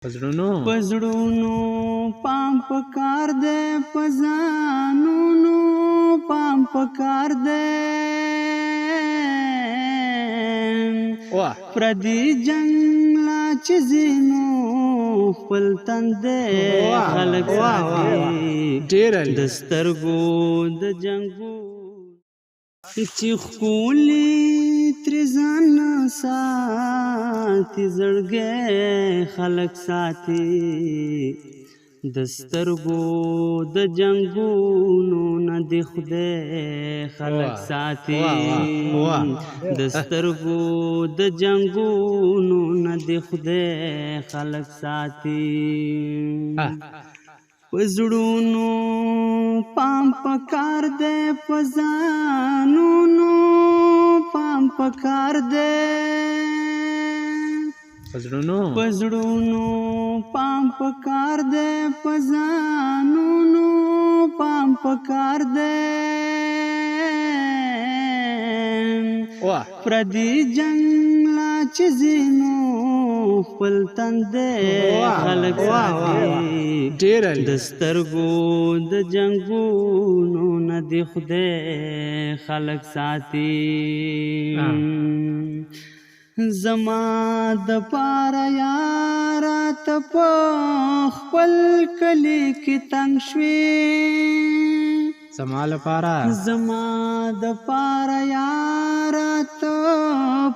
په زړونو، په زړونو پام پکار دی، په ځانونو پام پکار دی. واه. پردي جنګ لا چې ځینو خپل تندی واه، خلک واه، واه، ساتي. ډېر عالي. د سترګو د جنګو چې ښکلي ترې ځان ساتي، زړګی خلک ساتي. د سترګو د جنګونو نه دې خدای خلک واه، ساتي. واه، واه، واه. د سترګو د جنګونو نه دې خدای خلک ساتي. په زړونو پام پکار دی، په ځانونو پام پکار دی. په زړونو، په زړونو پام پکار دی، په ځانونو پام پکار دی. واه. پردي جنګ لا چې ځینو خپل تندی واه، خلک واه، واه، ساتي. ډېر عالي. د سترګو د جنګونو نه دې خدای خلک ساتي. زما د پاره یاره ته په خپل کلي کې تنګ شوې. زما لپاره، زما د پاره یاره ته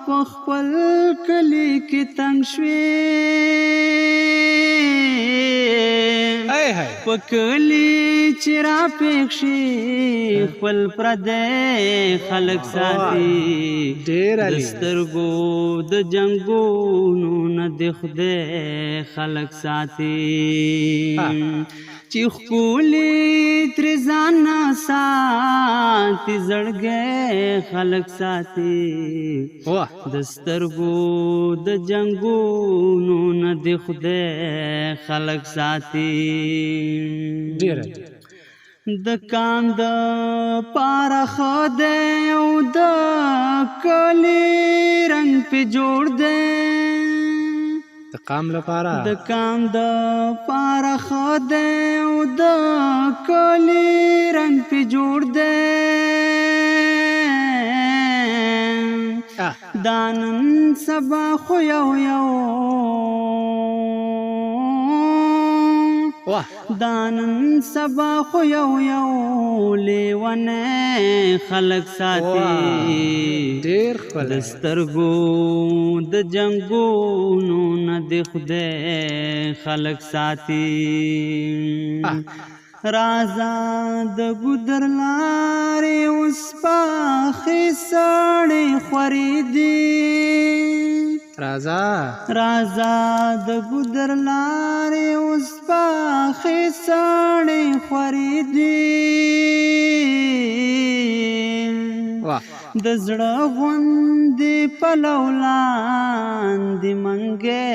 په خپل کلي کې تنګ شوې. ای های. په کلي چې را پېښ شي خپل پردی خلک ساتي. ډېر د عالي. سترګو د جنګونو نه دې خدای خلک ساتي. چې ښکلي ترې ځان ساتي، زړګی خلک ساتي. واه. د سترګو د جنګونو نه دې خدای خلک ساتي. ډېر عالي. د کام د پاره ښه دی او د کلي رنګ پې جوړ دی. د قام لپاره، د کام د پاره ښه دی او د کلي رنګ پې جوړ دی. دا نن سبا خو یو یو، واه. دا نن سبا خو یو یو لیونی خلک ساتي. ډېر د ښکلی. سترګو د جنګونو نه دې خدای خلک ساتي. رازا د ګودر لارې اوس پاخې ساړې خورې دي. راځه، رازا د ګودر لارې اوس پاخې ساړې خورې دي. واه. د زړه غوندې پلو لاندې منګی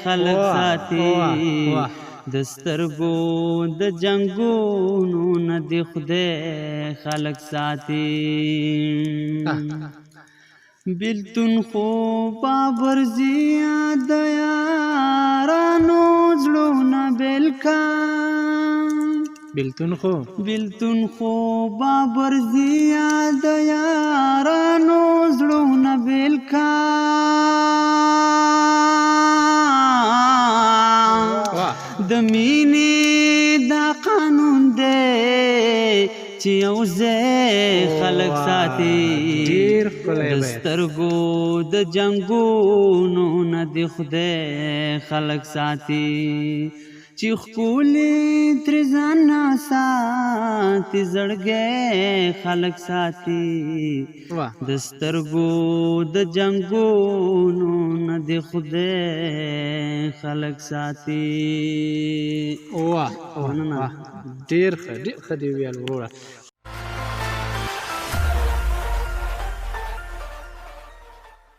خلک واه، ساتي. واه، واه. د سترګو د جنګونو نه دې خدای خلک ساتي. بیلتون خو بابرځي د یارانو زړونه بېل کا. بیلتون خو، بیلتون خو بابرځي د یارانو زړونه بېل کا. واه. د مینې دا قانون دی چې یو ځای خلک ساتي. ډېر ښکلی د بیت. سترګو د جنګونو نه دې خدای خلک ساتي. چې ښکلي ترې ځان ساتي، زړګی خلک ساتي. واه. د سترګو د جنګونو نه دې خدای خلک ساتي. واه، واه. مننه. واه، ډېر ښه، ډېر ښه دې وویل وروره.